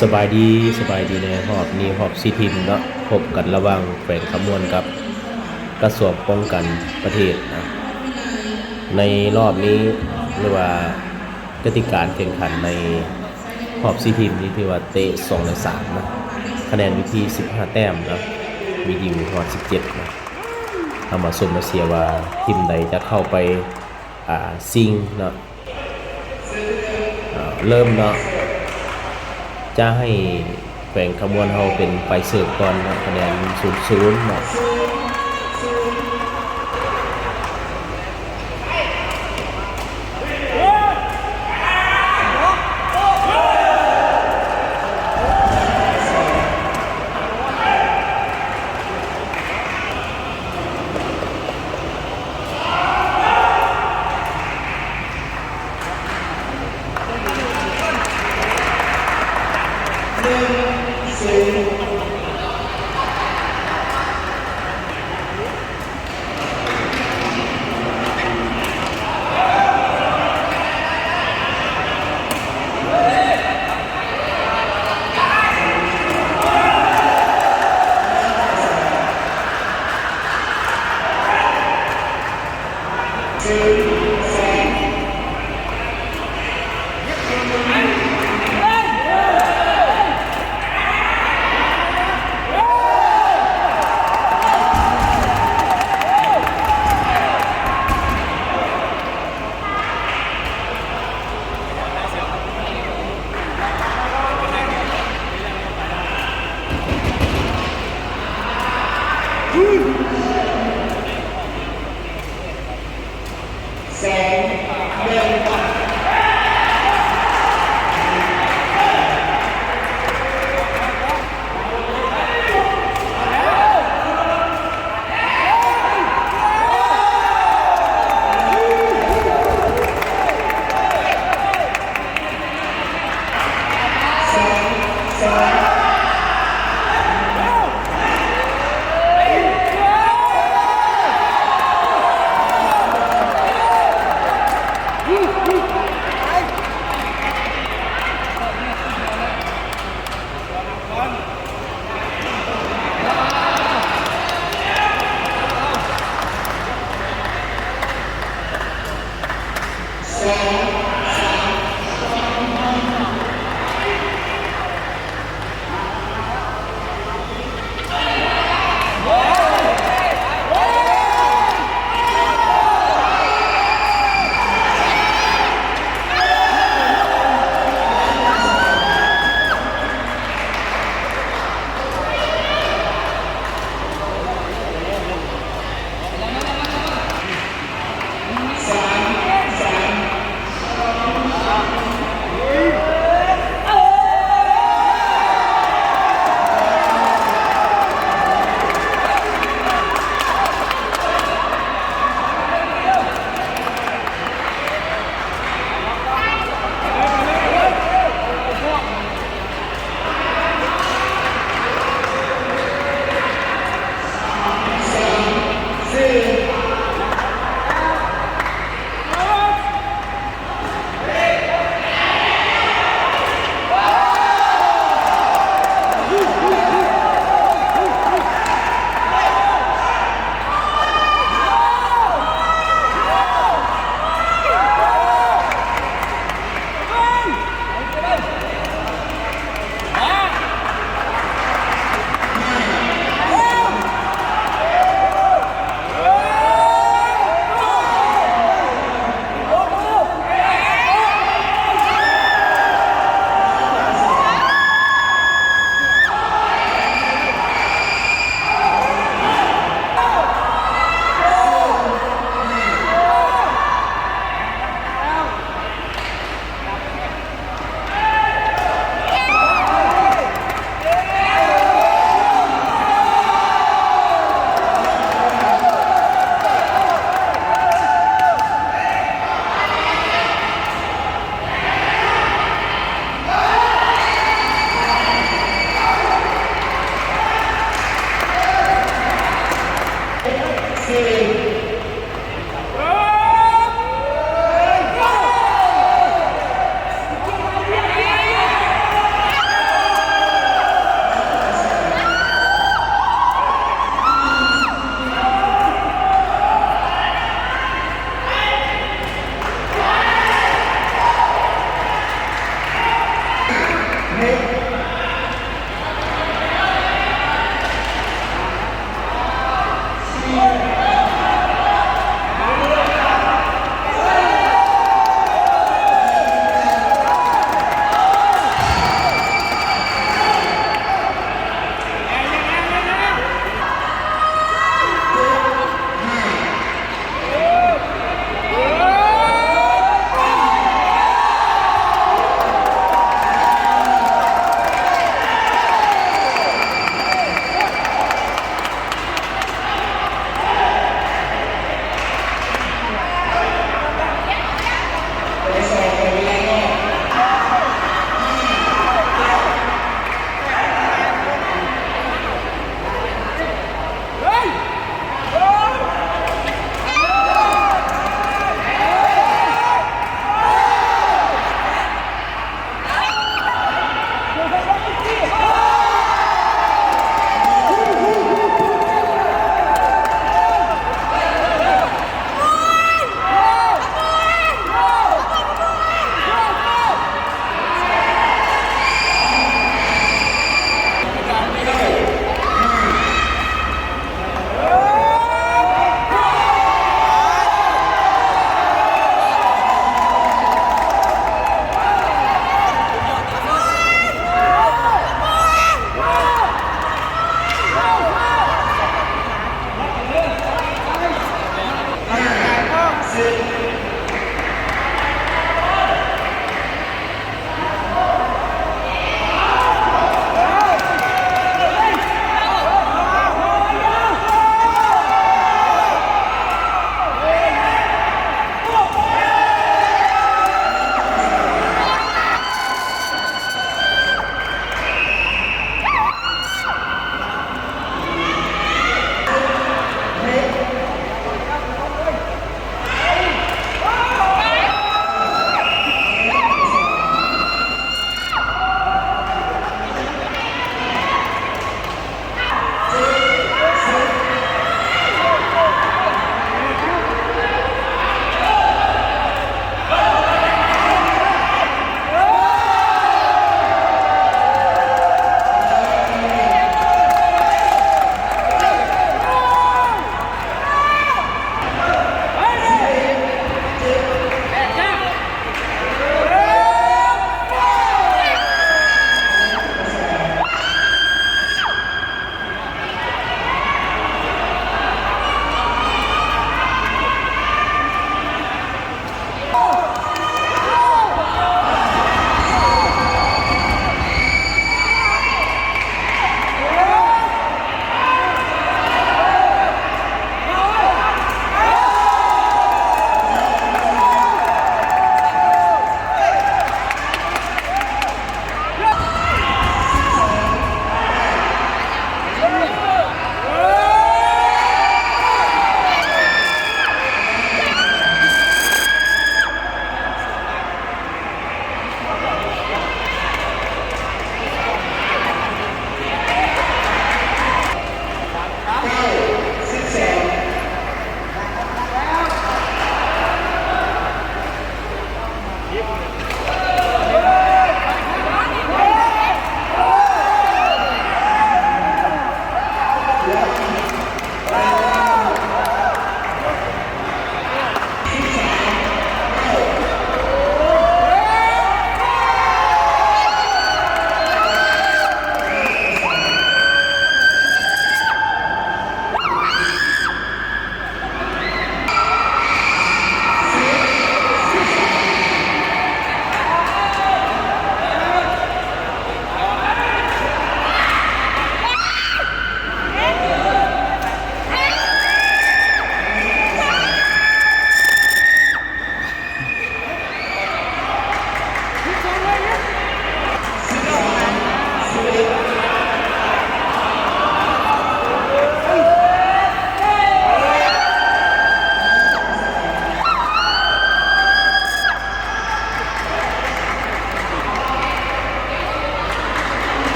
ສະບາຍດີ, ສະບາຍດີ. ໃນຮອບນີ້ ຮອບສີ່ທີມເນາະ, ພົບກັນລະຫວ່າງແຂວງຄຳມ່ວນກັບກະຊວງປ້ອງກັນປະເທດນະ. ໃນຮອບນີ້ ຫຼືວ່າກະຕິກາແຂ່ງຂັນໃນຮອບສີ່ທີມນີ້ ຖືວ່າເຕະສອງໃນສາມນະ, ຄະແນນຢູ່ທີ່ສິບຫ້າແຕ້ມນະ, ມີດີວຮອດສິບເຈັດນະ. ເຮົາມາຊົມມາເຊຍວ່າທີມໃດຈະເຂົ້າໄປ ອ່າ ຊິງເນາະ. ເລີ່ມເນາະ, ຈະໃຫ້ແຂວງຄຳມ່ວນເຮົາເປັນຝ່າຍເສີບກ່ອນເນາະ, ຄະແນນສູນສູນເນາະ.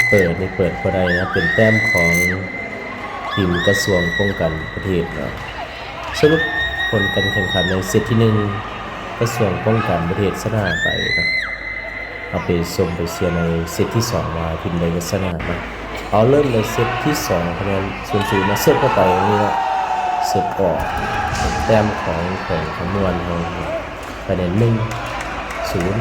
ເປີດນີ້ເປີດບໍ່ໄດ້ນະ ເປັນແຕ້ມຂອງທີມກະຊວງປ້ອງກັນປະເທດເນາະ. ສະຫຼຸບຜົນການແຂ່ງຂັນໃນເຊັດທີໜຶ່ງ ກະຊວງປ້ອງກັນປະເທດຊະນະໄປເນາະ. ເຮົາໄປຊົມໄປເຊຍໃນເຊັດທີສອງວ່າທີມໃດຈະຊະນະເນາະ. ເຮົາເລີ່ມໃນເຊັດທີສອງ ຄະແນນສູນສູນເນາະ ເສີບເຂົ້າໄປນີ້ເນາະ ເສີບອອກ ແຕ້ມຂອງແຂວງຄຳມ່ວນເຮົາ ຄະແນນໜຶ່ງສູນ.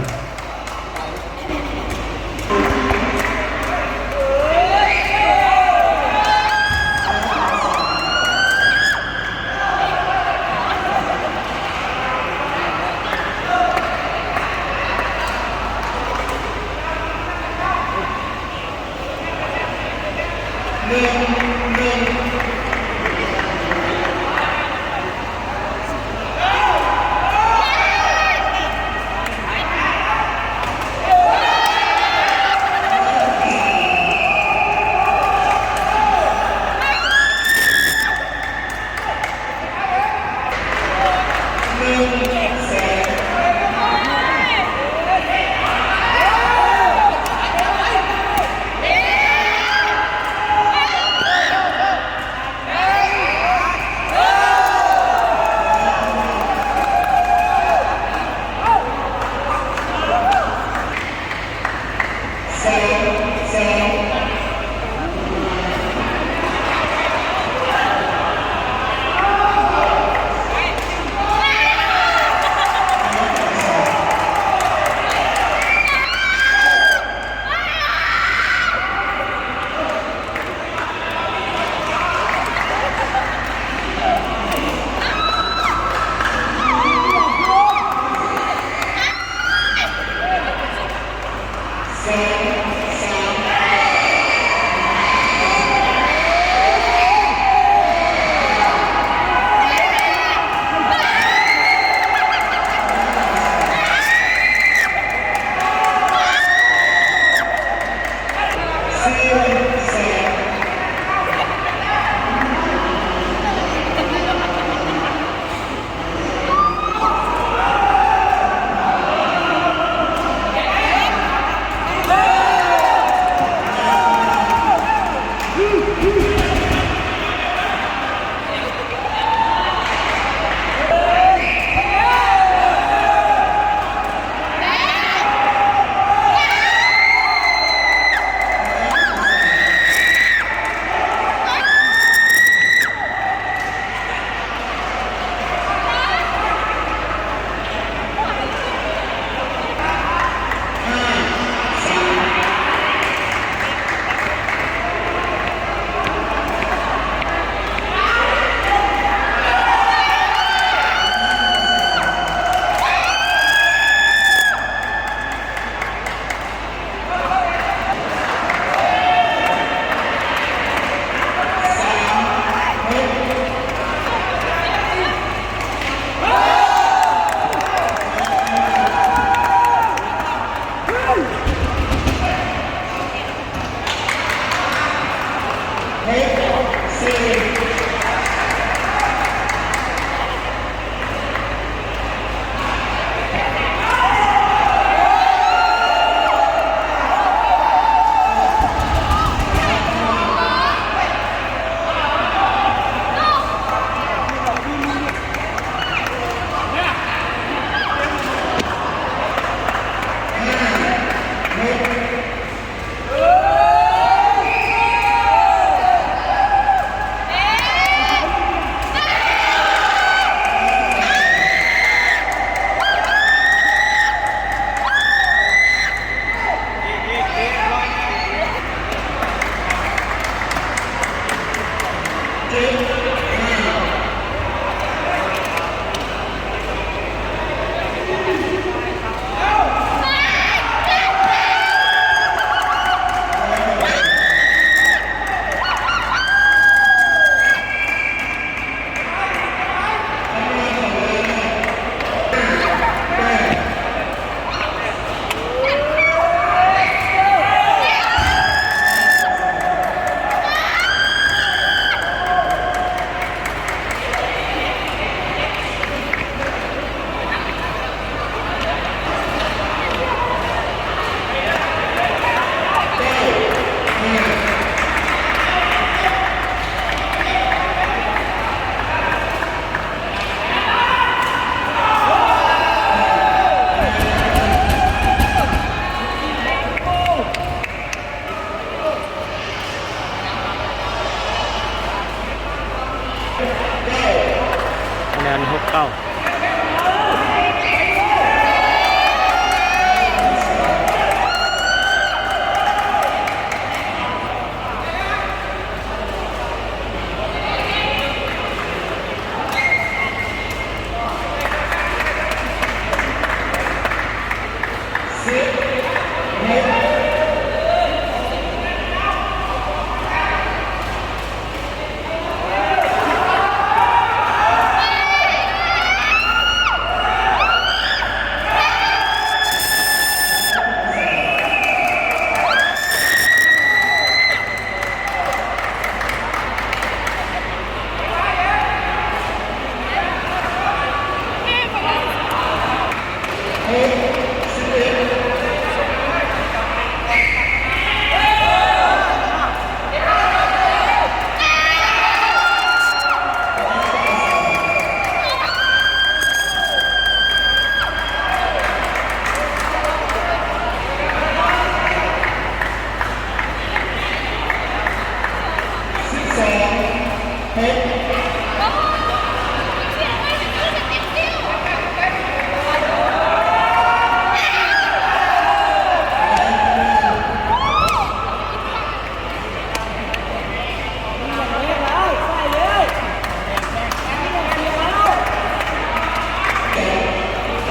คะ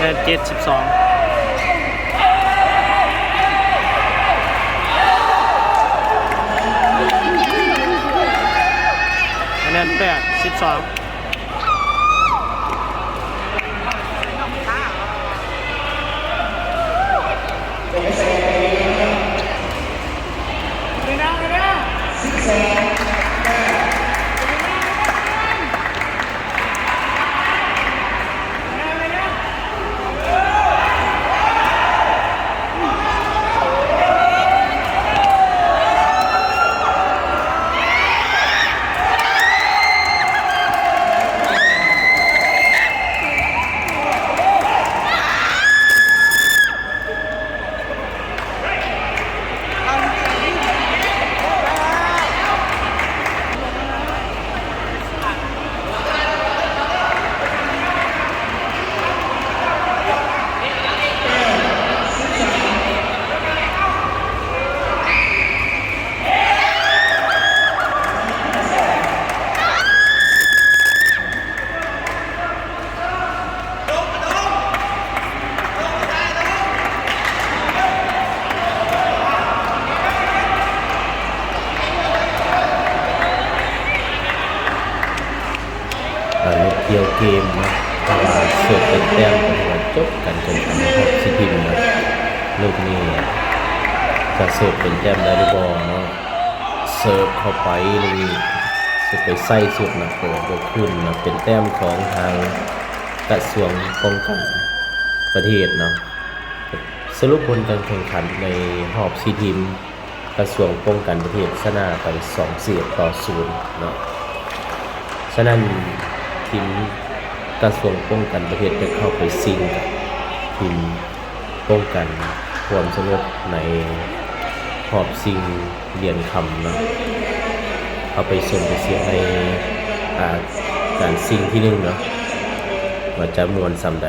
ແນນ ເຈັດສິບສອງ ຄະແນນ ແປດສິບສອງ. ເອີ ເຮັດກ່ຽວເກມເນາະ ເພາະວ່າເສີບເປັນແຕ້ມ ກໍຖືວ່າຈົບການແຂ່ງຂັນຮອບສີ່ທີມເນາະ. ລູກນີ້ຈະເສີບເປັນແຕ້ມໄດ້ຫຼືບໍ່ເນາະ? ເສີບເຂົ້າໄປ ລູກນີ້ຊິໄປໃສ່ຊຸດນະ ເປີດບໍ່ຂຶ້ນນະ. ເປັນແຕ້ມຂອງທາງກະຊວງປ້ອງກັນປະເທດເນາະ. ສະຫຼຸບຜົນການແຂ່ງຂັນໃນຮອບສີ່ທີມ ກະຊວງປ້ອງກັນປະເທດຊະນະໄປສອງເຊດຕໍ່ສູນເນາະ. ສະນັ້ນ ທີມກະຊວງປ້ອງກັນປະເທດຈະເຂົ້າໄປຊິງກັບທີມປ້ອງກັນຄວາມສະຫງົບໃນຮອບຊິງຫຼຽນຄຳເນາະ. ເຮົາໄປຊົມໄປຊຽນໃນ ອາ ການຊິງທີໜຶ່ງເນາະ ວ່າຈະມ່ວນສ່ຳໃດ.